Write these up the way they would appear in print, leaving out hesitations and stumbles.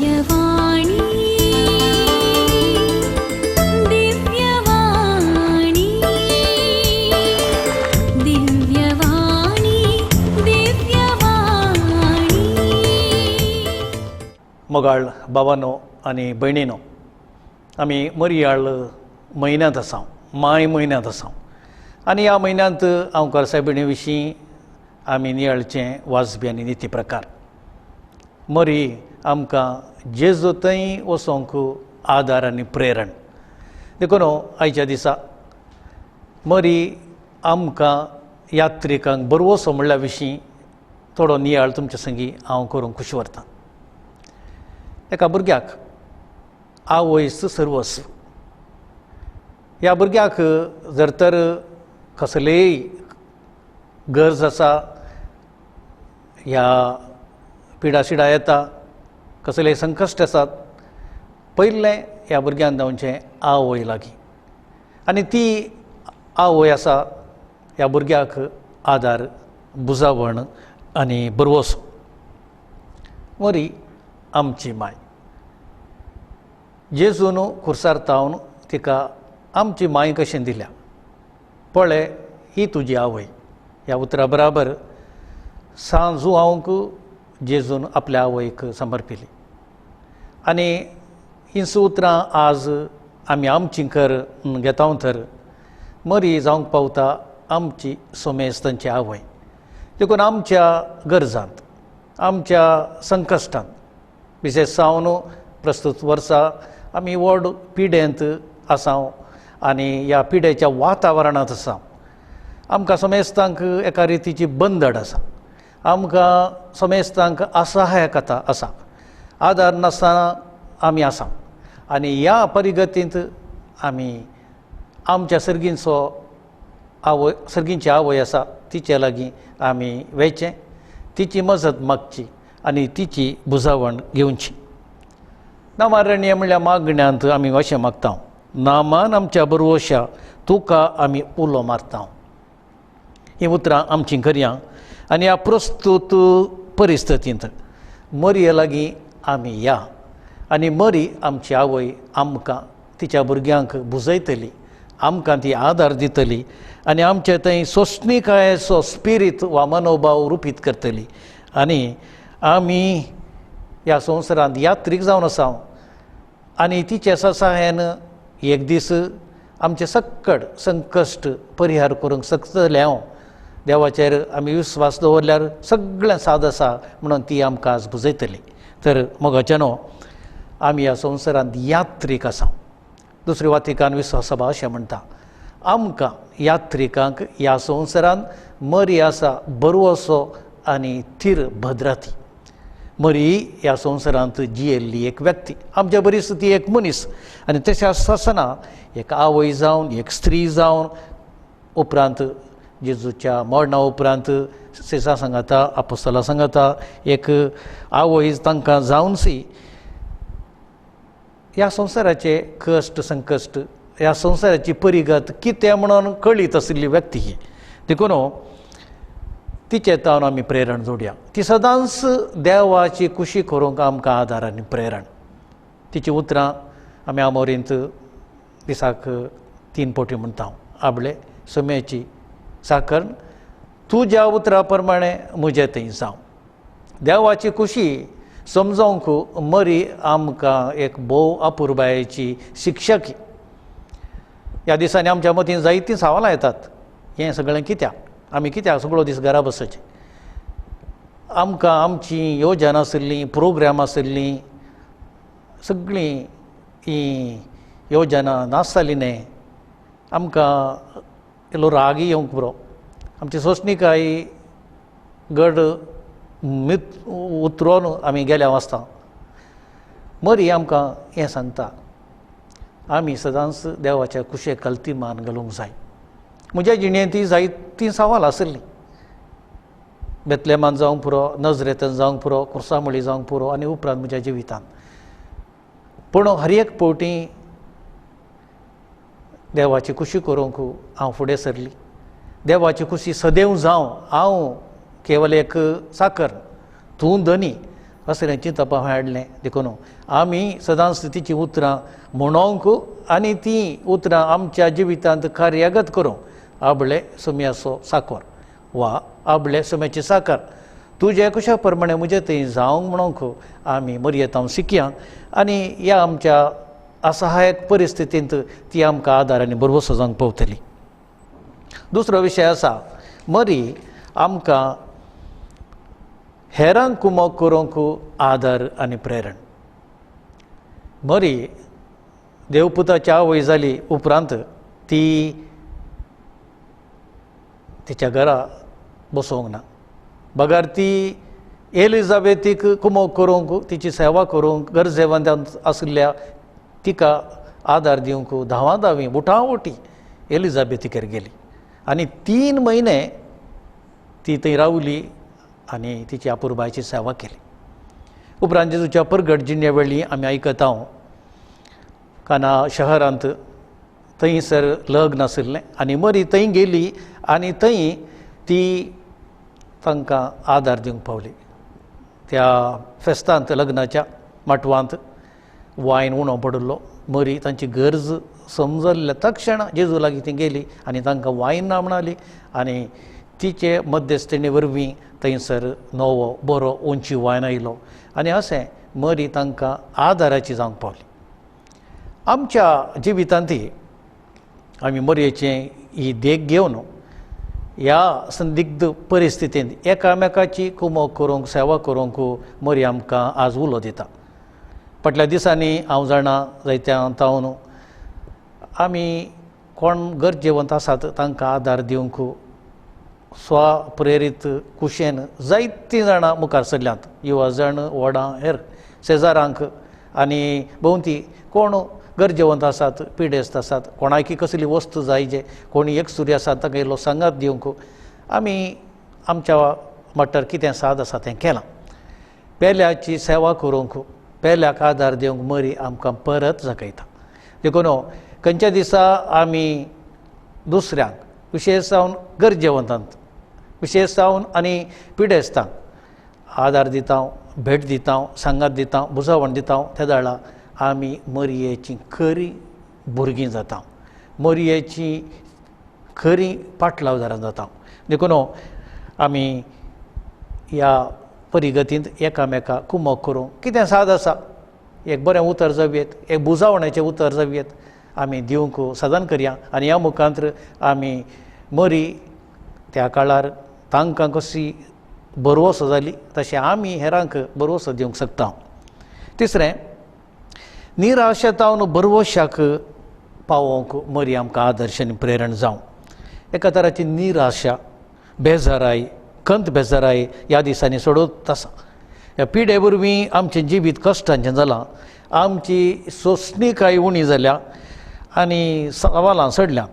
दिव्यवाणी दिव्यवाणी दिव्यवाणी दिव्यवाणी. मोगाळ बाबानो आनी भयणीनो, आमी मरयाळ म्हयन्यांत आसा, माय म्हयन्यांत आसा आनी ह्या म्हयन्यांत हांव सायबिणी विशीं आमी नियाळचें वाजबी आनी निती प्रकार. मरी आमकां जेजू थंय वचोंक आदार आनी प्रेरण. देखून आयच्या दिसा मरी आमकां यात्रिकांक बरवसो म्हणल्या विशीं थोडो नियाळ तुमच्या संगी हांव करूंक खुशी व्हरतां. एका भुरग्याक आवयस सर्वस्व. ह्या भुरग्याक जर तर कसलेय गरज आसा, ह्या पिडाशिडा येता, कसलेय संकश्ट आसात, पयलें ह्या भुरग्यान धांवचें आवय लागीं आनी ती आवय आसा ह्या भुरग्याक आदार, बुजावण आनी बरवसो. वरी आमची माय जेजून खुर्सार तावन तिका आमची माय कशें दिल्या. पळय ही तुजी आवय ह्या उतरा बराबर सांजुआंवक जेजून आपल्या आवयक समर्पिली. आनी हीं उतरां आज आमी आमची कर घेता तर मरी जावंक पावता आमची सोमेस्तांची आवय. देखून आमच्या गरजांत, आमच्या संकश्टांत, विशेश जावन प्रस्तूत वर्सा आमी व्हड पिडेंत आसा आनी ह्या पिडेच्या वातावरणांत आसा. आमकां समेस्तांक एका रितीची बंदड आसा, आमकां समेस्तांक असहायकता आसा, आदार नासतना आमी आसा. आनी ह्या परिगतींत आमी आमच्या सर्गींचो आवय, सर्गींची आवय आसा तिचे लागीं आमी वयचें, तिची मजत मागची आनी तिची बुजावण घेवची. नामारण्य म्हणल्यार मागण्यांत आमी अशें मागता, नामान आमच्या बरवशा तुका आमी उलो मारता. हीं उतरां आमचीं करया आनी ह्या प्रस्तूत परिस्थितींत मरये लागीं आमी या आनी मरी आमची आवय आमकां तिच्या भुरग्यांक बुजयतली, आमकां ती आदार दितली आनी आमचे थंय सोंसणीकायेचो स्पिरीत वा मनोभाव रुपीत करतली. आनी आमी ह्या संवसारांत यात्रीक जावन आसा आनी तिच्या सहाय्यान एक दीस आमचे सक्कड संकश्ट परिहार करूंक शकतले. हांव देवाचेर आमी विस्वास दवरल्यार सगळें साद आसा म्हणून ती आमकां आज बुजयतली. तर मोगाचे न्हू, आमी ह्या संवसारांत यात्रीक आसा. दुसरी वातिकान विस्वासभा अशें म्हणटा, आमकां यात्रिकांक ह्या संवसारांत मरी आसा बरवसो आनी थीर भद्राती. मरी ह्या संवसारांत जियेल्ली एक व्यक्ती, आमच्या बरीच ती एक मनीस आनी तशें आसतना एक आवय जावन, एक स्त्री जावन, उपरांत जेजूच्या मरणा उपरांत सेसा सांगाता, आपोस्तला सांगाता, एक आवय तांकां जावनसी ह्या संवसाराचे कश्ट संकश्ट, ह्या संवसाराची परिगत कितें म्हणून कळीत आशिल्ली व्यक्ती ही. देखून तिचे तावन आमी प्रेरण जोडया. ती सदांच देवाची खुशी करूंक आमकां आदार आनी प्रेरण. तिचीं उतरां आमी आमोरींत दिसाक 3 पवटी म्हणटा, आबळे सुम्याची साकर तुज्या उतरा प्रमाणे म्हजें थंय जावं. देवाची खुशी समजोवंक मरी आमकां एक भोव अपुरबायेची शिक्षक. ह्या दिसांनी आमच्या मतीन जायतीं सवालां येतात, हें सगळें कित्याक, आमी कित्याक सगळो दीस घरा बसचें, आमकां आमची योजना आशिल्ली, प्रोग्राम आशिल्ली, सगळीं ही योजना नासताली न्हय. आमकां इल्लो रागय येवंक पुरो, आमची सोंसणीकाय गड मित उतरोन आमी गेल्या वाचता. मरी आमकां हें सांगता, आमी सदांच देवाच्या कुशेक कलती मान घालूंक जाय. म्हज्या जिणेंत जायतीं सवाल आशिल्लीं, बेतलेमान जावंक पुरो, नजरेतन जावंक पुरो, कुर्सामळी जावंक पुरो आनी उपरांत म्हज्या जिवितांत. पूण हर एक पवटी देवाची खुशी करूंक हांव फुडें सरली. देवाची खुशी सदैव जावं, हांव केवल एक साकर, तूं धनी, असलें चिंतप हांवें हाडलें. देखून आमी सदांच तिचीं उतरां म्हणोंक आनी तीं उतरां आमच्या जिवितांत कार्यागत करूंक आबळे सुम्याचो साकोर वा आबळे सुम्याची साकर तुजे कशा प्रमाणे म्हजे थंय जावंक म्हणोंक आमी मरयेतांव शिकया आनी ह्या आमच्या असहायक परिस्थितींत ती आमकां आदार आनी भरवंसो जावंक पावतली. दुसरो विशय आसा मरी आमकां हेरांक कुमक करूंक आदार आनी प्रेरण. मरी देवपुताच्या आवय जाली उपरांत ती तिच्या घरा बसोवंक ना, बगर ती एलिजाबेथीक कुमक करूंक, तिची सेवा करूंक, गरजेवंतांत आशिल्ल्या तिका आदार दिवंक धांवा धांवी उठावटी एलिजाबेथीकेर गेली आनी 3 म्हयने ती थंय रावली आनी तिची अपुरबायची सेवा केली. उपरांत जेजूच्या परगट जिणे वेळी आमी आयकता काना शहरांत थंयसर लग्न आशिल्लें आनी मरी थंय गेली आनी थंय ती तांकां आदार दिवंक पावली. त्या फेस्तांत लग्नाच्या माटवांत वायन उणो पडिल्लो. मरी तांची गरज समजल्ल्या तक्षण जेजू लागीं ती गेली आनी तांकां वायन ना म्हणाली आनी तिचे मध्यस्थेणे वरवीं थंयसर नवो बरो उंची वायन आयलो आनी अशें मरी तांकां आदाराची जावंक पावली. आमच्या जिवितांत आमी मरयेचें ही देख घेवन ह्या संदिग्ध परिस्थितींत एकामेकाची कुमक करूंक, सेवा करूंक मरी आमकां आज उलो दिता. फाटल्या दिसांनी हांव जाणा जायत्या तावन आमी कोण गरजेवंत आसात तांकां आदार दिवंक स्वप्रेरीत कुशेन जायतीं जाणां मुखार सरल्यांत, युवा जाण, व्हडां, हेर शेजारांक आनी भोंवती कोण गरजेवंत आसात, पिडेस्त आसात, कोणाकी कसली वस्तू जाय जे कोणी एकसुरी आसात तांकां इल्लो सांगात दिवंक आमी आमच्या मट्टार कितें साद आसा तें केलां. पेल्याची सेवा करूंक, पेल्याक आदार दिवंक मरी आमकां परत जगयता. देखून खंयच्या दिसा आमी दुसऱ्यांक, विशेश जावन गरजेवंतांत, विशेश जावन आनी पिडेस्तांक आदार दिता, भेट दिता, सांगात दिता, बुजावण दिता, त्या वेळार आमी मरयेची खरी भुरगीं जाता, मरयेची खरी पाटलावदारां जाता. देखून आमी ह्या परिगतींत एकामेका कुमक करूंक कितें साद आसा, एक बरें उतर जावयेत, एक बुजावणेचें उतर जावयेत, आमी दिवंक सदां करया आनी ह्या मुखांत आमी मरी त्या काळार तांकां कशी भरवंसो जाली तशें आमी हेरांक भरवंसो दिवंक शकता. तिसरें, निराशेतावन भरवंशाक पावोवंक मरी आमकां आदर्श आनी प्रेरण जावं. एका तराची निराशा, बेजाराय, खंत बेजाराय ह्या दिसांनी सोडत आसा. ह्या पिडे वरवीं आमचें जिवीत कश्टांचें जालां, आमची सोंसणीकाय उणी जाल्या आनी सवालां सडल्या.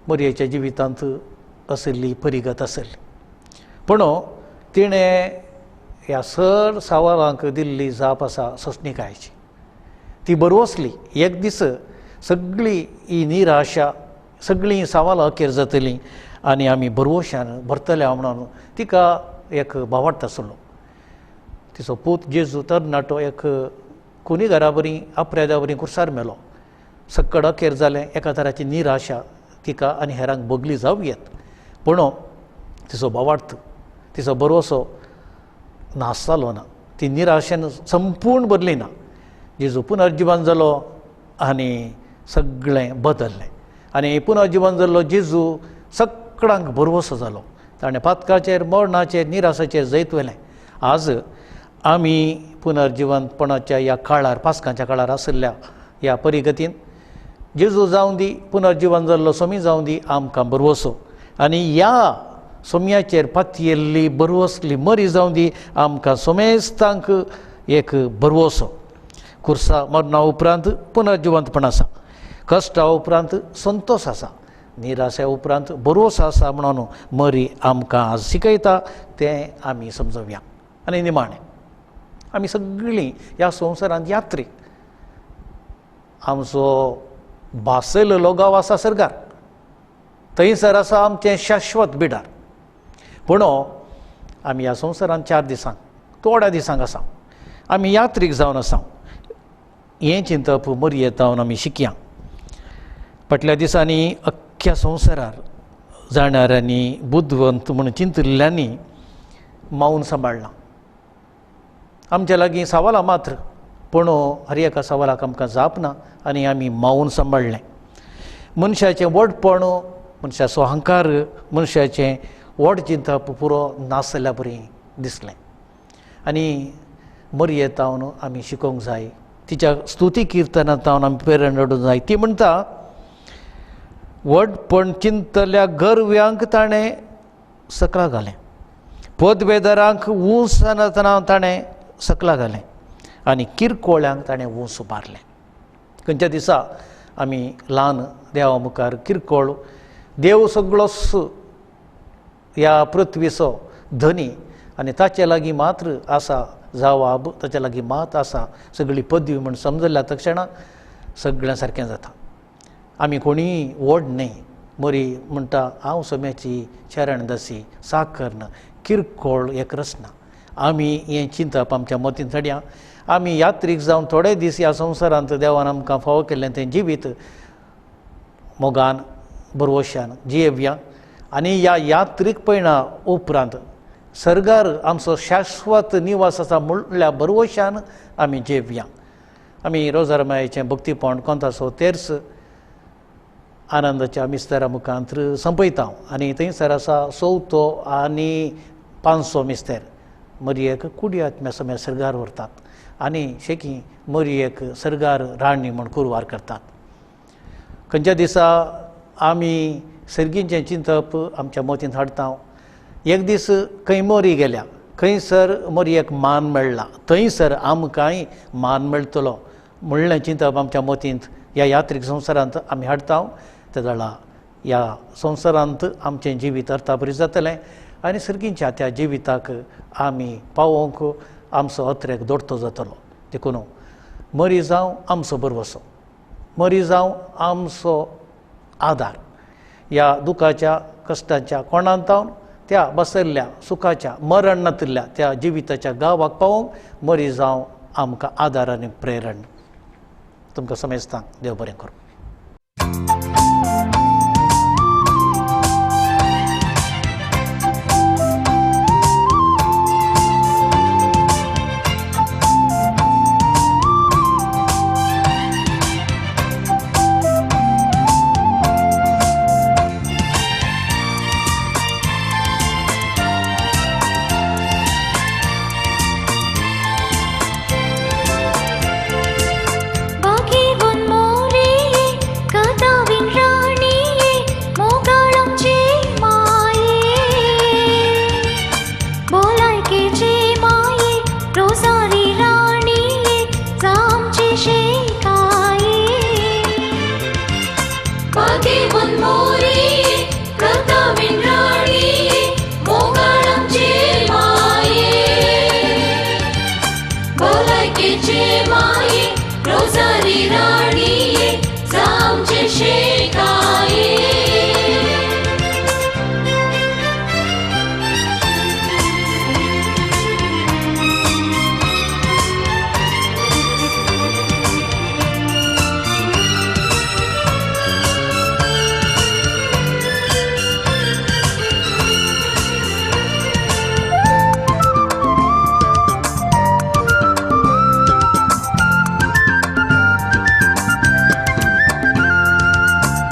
मरयेच्या जिवितांत आशिल्ली परिगत आशिल्ली, पूण तिणें ह्या सर सवालांक दिल्ली जाप आसा सोंसणीकायेची. ती बरवसली. एक दीस सगळी ही निराशा, सगळीं सवालां अखेर जातलीं आनी आमी भरवंशान भरतले म्हणून तिका एक भावार्थ आसलो. तिचो पूत जेजू तरणाटो एक खुनी घरा बरी अपराधा बरी कुर्सार मेलो. सक्कड अखेर जालें. एका तराची निराशा तिका आनी हेरांक भोगली जावं येत, पूण तिचो भावार्थ, तिचो भरवंसो नाश जालो ना, ती निराशेन संपूर्ण बदली ना. जेजू पुनर्जिवन जालो आनी सगळें बदल्लें आनी पुनर्जिवन जाल्लो जेजू सगळ्यांक भरवंसो जालो. ताणें पातकाचेर, मरणाचेर, निराशेचेर जैत व्हेलें. आज आमी पुनर्जिवनपणाच्या ह्या काळार, पास्कांच्या काळार आशिल्ल्या ह्या परिगतीन जेजू जावं दी, पुनर्जिवन जाल्लो सोमी जावं दी, आमकां भरवंसो आनी ह्या सोम्याचेर पातयेल्ली भरवंसली मरी जावं दी, आमकां सोमेस्तांक एक भरवंसो. कुर्सा मरणा उपरांत पुनर्जिवंतपण आसा, कश्टा उपरांत संतोश आसा, निराशे उपरांत भरवंसो आसा म्हणून मरी आमकां आज शिकयता तें आमी समजोवया. आनी निमाणें, आमी सगळीं ह्या संवसारांत यात्रीक. आमचो भासयलेलो गांव आसा सरकार, थंयसर आसा आमचें शाश्वत बिडार. पूण आमी ह्या संवसारांत 4 दिसांक, थोड्या दिसांक आसा, आमी यात्रीक जावन आसा. हें चिंतप मरयेत जावन आमी शिकया. फाटल्या दिसांनी अख्ख्या संवसारार जाणाऱ्यांनी बुदवंत म्हूण चिंतिल्ल्यांनी मावन सांबाळ्ळां. आमच्या लागीं सवालां मात्र, पूण हर एका सवालाक आमकां जाप ना आनी आमी मावन सांबाळ्ळें. मनशाचें व्हडपण, मनशाचो अहंकार, मनशाचें व्हड चिंतप पुरो नासल्या बरी दिसलें. आनी मरयेत जावन आमी शिकोवंक जाय, तिच्या स्तुती किर्तनांत जावन आमी प्रेरणा हाडूंक जाय. ती म्हणटा, व्हडपण चिंतल्या गर्व्यांक ताणें सकला घालें, पदवेदारांक ऊंच नासतना ताणें सकला घालें आनी किरकोळ्यांक ताणें ऊंच उबारलें. खंयच्या दिसा आमी ल्हान देवा मुखार किरकोळ, देव सगळोच ह्या पृथ्वीचो धनी आनी ताचे लागीं मात्र आसा जवाब, ताचे लागीं मात आसा सगळी पदवी म्हूण समजल्या तक्षणा सगळ्यां सारकें जाता. आमी कोणीय व्हड न्हय. मरी म्हणटा, हांव सोम्याची चरणदासी साकर्न किरकोळ एक रचना. आमी हें चिंतप आमच्या मतींत हाडया. आमी यात्रीक जावन थोडे दीस ह्या संवसारांत देवान आमकां फावो केल्लें तें जिवीत मोगान बरवशान जियेवया आनी ह्या यात्रीक पयणा उपरांत सर्गार आमचो शाश्वत निवास आसा म्हणल्या बरवशान आमी जेवया. आमी रोजार मायेचें भक्तीपण कोंतासो तेर्स आनंदाच्या मिस्तेरा मुखांत संपयता आनी थंयसर आसा चवथो आनी पांचसो मिस्तेर. मरयेक कुडी आत्म्या समेत सर्गार व्हरतात आनी शेकी मरयेक सर्गार राणी म्हूण कुरवार करतात. खंयच्या दिसा आमी सर्गींचें चिंतप आमच्या मतींत हाडटा. एक दीस खंय मोरी गेल्या, खंयसर मोरयेक मान मेळ्ळा, थंयसर आमकांय मान मेळटलो म्हणलें चिंतप आमच्या मतींत ह्या यात्रीक संवसारांत आमी हाडटा. ते जाणा ह्या संवसारांत आमचें जिवीत अर्थापरी जातलें आनी सर्गींच्या त्या जिविताक आमी पावोवंक आमचो अत्रेक दोडतो जातलो. देखून मरी जावं आमचो बरवसो, मरी जावं आमचो आदार, ह्या दुखाच्या कश्टाच्या कोणांत त्या बसल्ल्या सुखाच्या मरण नातिल्ल्या त्या जिविताच्या गांवाक पावोवंक मरी जावं आमकां आदार आनी प्रेरण. तुमकां समेस्तांक देव बरें करूं.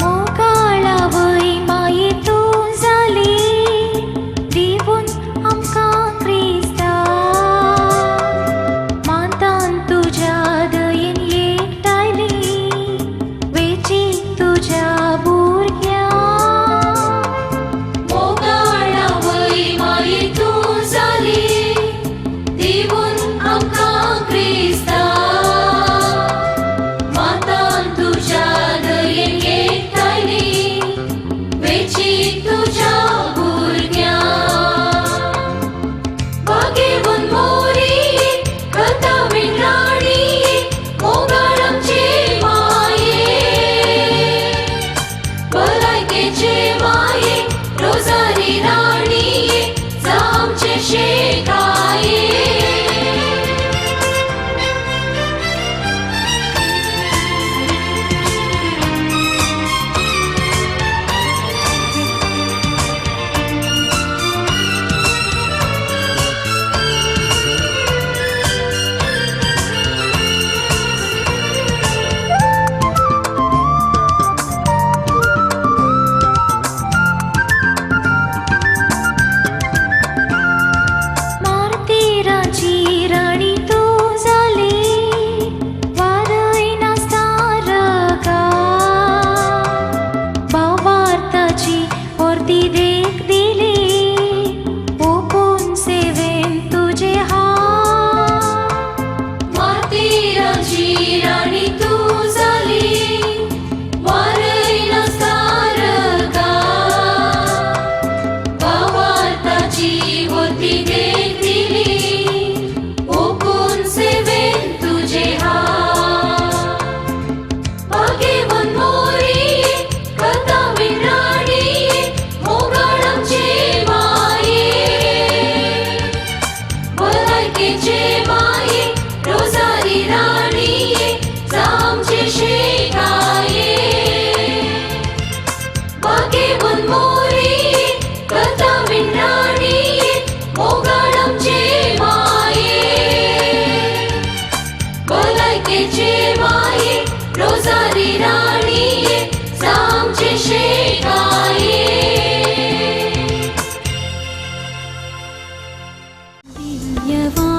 मोगाळ भलायकेची राणी तूं जाली वारयना सारका भावार्थाची होती देखदिली ओकून सेवेन तुजे हात भाग्यवंत मोरी कथावीण राणी मोगाळ आमचे माये भलायकेचे माये रोजारी राणीये जामचे शेकाये भाग्यवंत मोरी कथावीण राणीये मोगाळ आमचे माये भलायकेचे माये रोजारी राणीये जामचे शेकाये. दिव्यवाणी.